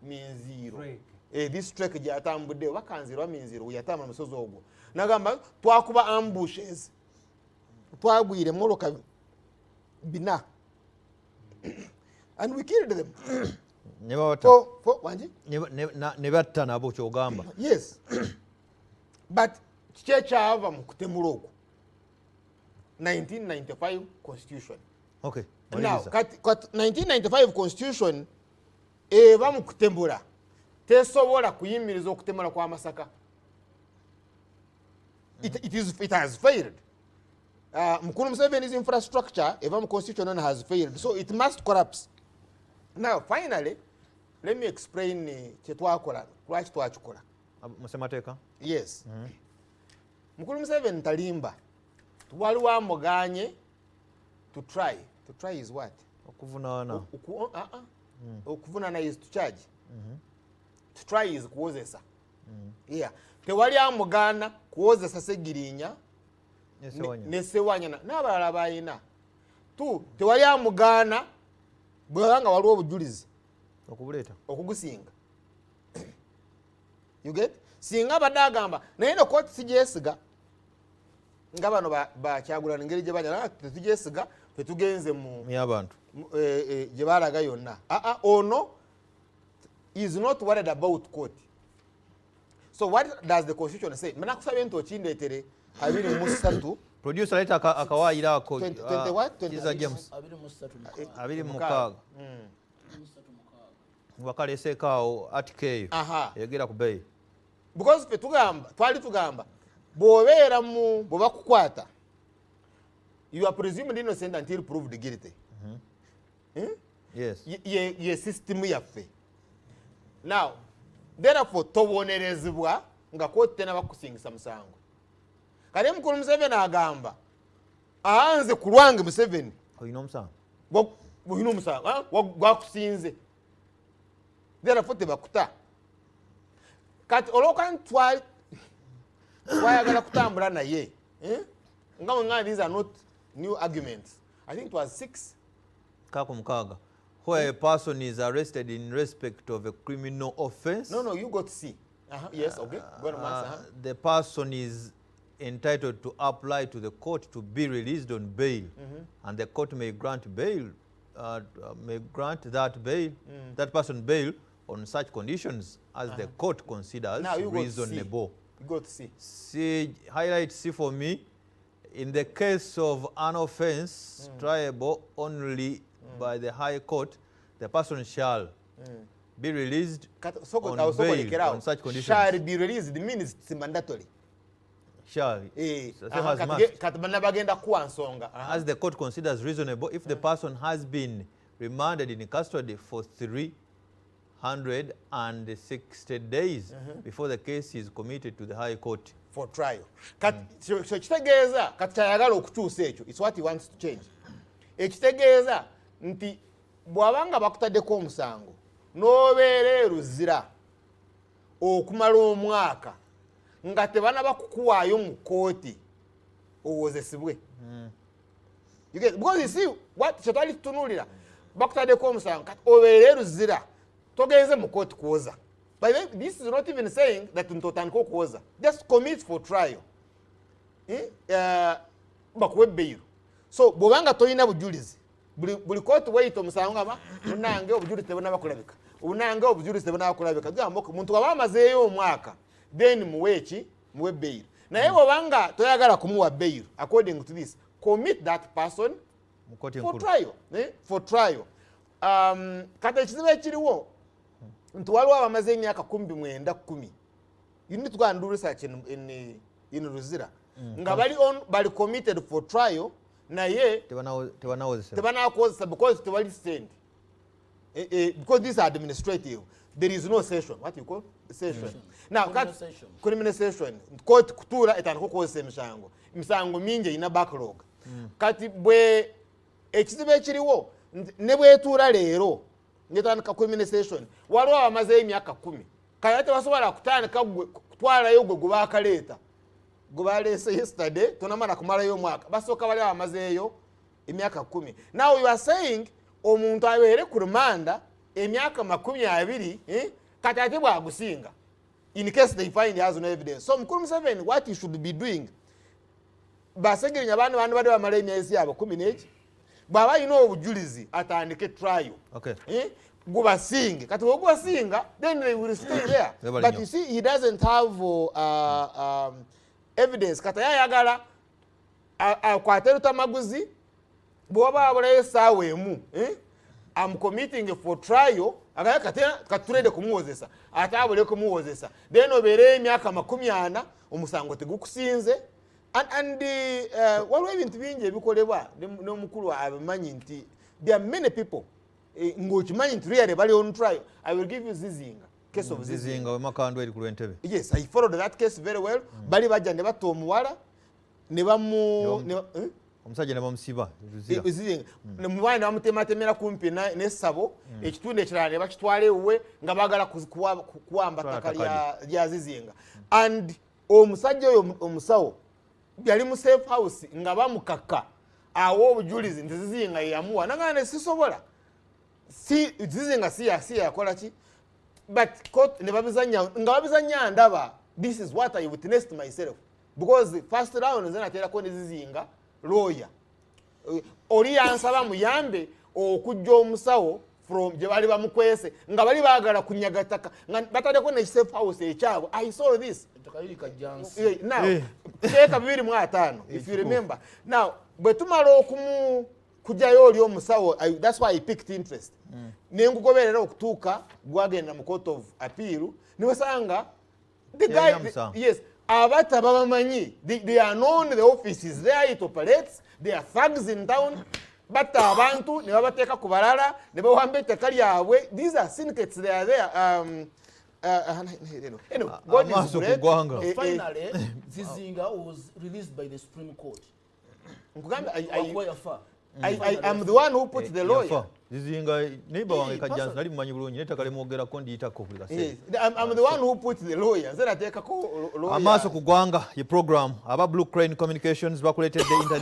Minziro. Trek. This trek gyatambudde oba Kanziro oba Minziro, weyatambula musozi ogwo, nagamba twakuba ambushes, twagwire emmotoka bina and we killed them. Ne babatta. Wangi? Ne batta nabo kyogamba. Yes, but kiki ekyava mu kutemula okwo? 1995 constitution. Now, Maliriza. kati 1995 constitution eba mu kutemula tesobola kuyimiriza okutemula kwa Masaka. It has failed. Mukulu Museveni's infrastructure eva mu constitution and has failed, so it must collapse. Now finally, let me explain kyetwakola, lwaki twakikola. Musemateeka. Yes, Mukulu Museveni talimba, waliwo amuganye to try. To try is what? Okuvunaana. Okuvunana is to charge. To try is kuwozesa. Yeah, tewali amugaana kuwozesa Segirinya ne Sewanya. Ne Sewanya n'abalala bayina tu. Tewali amugaana bwebanga nga waliwo obujulizi okubuleeta. Okugusinga. You get? Singa abadde agamba naye no kooti sigyesiga, nga bano bakyagulana engeri gye banya tetugyesiga, tetugenze mu y'abantu. Gye balaga yonna. Aa, ono is not worried about court. So what does the constitution say? Nakusabye nti okindeetere 23. Producer, leeta akawaayiro ako. 20 what? 20. Kiza James. 23 mukaaga. 26. 23 6. Wakaleseeko awo article eyo eyogera ku bail. Because fe tugamba, twali tugamba bw'obeera mu bwe bakukwata, you are presumed innocent until proved guilty. Yes. Ye system yaffe. Now therefore tobonerezebwa nga kooti tenaba kukusingisa musango. Kale mukulu Museveni agamba anze ku lwange Museveni olina omusango. Olina omusango, gwakusinze, therefore tebakuta. Kati olwokuba nti twayagala kutambula naye, eh? Nga mwe, these are not new arguments. I think it was six. Kako mukaaga, where a person is arrested in respect of a criminal offense, No, you got C. Yes, okay. Go on, Max. The person is entitled to apply to the court to be released on bail, and the court may grant bail, may grant that bail, that person bail on such conditions as the court considers Now you got C. reasonable. You got C. C, highlight C for me. In the case of an offense triable only by the High Court, the person shall be released on awo soko bail lekerawo. on such conditions. Shall be released means it's mandatory. Shall. So same as must. Kati bonna bagenda kuwa nsonga. As the court considers reasonable if the person has been remanded in custody for 360 days before the case is committed to the High Court. For trial. Kati so kitegeeza kati kyayagala okukyusa ekyo. It's what he wants to change. Ekitegeeza nti bw'abanga bakutaddeko omusango n'obeera eruzira okumala omwaka nga tebanaba kukuwaayo mu kooti owozesebwe. You get? Because you see what kyetwali tutunuulira, bakutaddeko omusango, kati obeera eruzira, togenze mu kooti kuwoza. By the way, this is not even saying that nti otandika okuwoza. Just commit for trial. Eh? Bakuwe bail. So bw'obanga tolina bujulizi, buli kooti weyita omusango ngaba munange obujulizi tebunaba kulabika, obunange obujulizi tebunaba kulabika. Tugamba okay, muntu waba amazeeyo omwaka, then muwe eki? Muwe bail. Naye bw'obanga toyagala kumuwa bail, according to this, commit that person Mu kooti for enkulu. trial, eh? For trial. Kati ekizibu ekiriwo nti waliwo abamaze emyaka 19, 10. You need to go and do research in Luzira nga bali on, bali committed for trial, naye Tebanakozesa. Tebanakozesa because tewali sente. Because this is administrative, there is no session, what you call session now. Criminal session. Criminal session, court kutuula etandika okukozesa emisango. Emisango mingi erina backlog. Kati bwe ekizibu ekiriwo nti ne bwetuula leero netandika criminal session, waliwo abamazeyo emyaka 10, kale ate tebasobola kutandika gwe kutwalayo gwe gwebakaleeta, gwe baleese yesterday, tonamala kumalayo omwaka. Basooka bali abamazeeyo emyaka 10. Now you are saying omuntu abeere ku rumanda. Emyaka 20, eh? Kati ate bwagusinga, in case they find he has no evidence. So mukulu Museveni, what he should be doing, Basegerinya baana bandi badde bamala emyezi yabwe kumi n'eki, bw'aba alina obujulizi atandike trial. Eh? Gubasinge. Kati bwegubasinga, then they will stay there. Webale But nnyo. you see, he doesn't have evidence. Kati ayagala akwate Lutamaguzi, bw'oba abulayo essaawa emu, eh? Am committing for trial, agaye kati katulede kumuwozesa, ate abule kumuwozesa, then obeereyo emyaka 40, omusango tegukusinze. And waliwo ebintu bingi ebikolebwa n'omukulu abimanyi nti there are many people, ng'okimanyi nti really bali on trial. I will give you Zizinga, case of Zizinga. Zizinga wemakandu eri ku lw'Entebe. Yes, I followed that case very well. Bali bajja ne batta omuwala ne bamu eh? Omusajja ne bamusiba Luzira. Zizinga mubaana ne bamutematemera kumpi n'essabo, ekitundu ekirala ne bakitwala ewuwe nga baagala kuwamba Kutwala ttaka ttaka. lya Zizinga. And omusajja oyo omusawo yali mu safe house nga bamukaka awa obujulizi nti Zizinga yeyamuwa, nagamba ne sisobola, si Zizinga si yakola ki. But court ne babizanya nga babizanya. Ndaba, this is what I witnessed myself, because first round nze nateerako ne Zizinga lawyer. Oli yansaba muyambe okujja omusawo from gye bali bamukwese nga bali baagala kunyaga ttaka nga bataddeko ne safe house ekyabwe. I saw this. Ettaka liri Kajjansi. Now Eh. teeka 2005, if you remember. Now bwe tumala okumu kujjayo oli omusawo, that's why I picked interest, nenkugoberera okutuuka gwagenda mu Court of Appeal, niwesanga the guy Yalina musango. Yes, abatta babamanyi. They are known, the office is there, it operates. They are thugs in town. Batta abantu ne babateeka ku balala ne bawamba ettaka lyabwe. These are syndicates, they are there. Anyway, God is Amaaso ku great. ggwanga. Finally, Zizinga was released by the Supreme Court. Nkugambye, Wakuba yafa. I am the one who put the lawyer. Yafa. Zizinga neighbor wange Eh, Kajjansi, nali mumanyi bulungi, n'ettaka limwogerako ndiyitako buli kaseera. Yes, I'm the one who put the lawyer. Nze nateekako lawyer. Amaaso ku ggwanga ye program. Aba Blue Crane Communications bakuleetedde internet.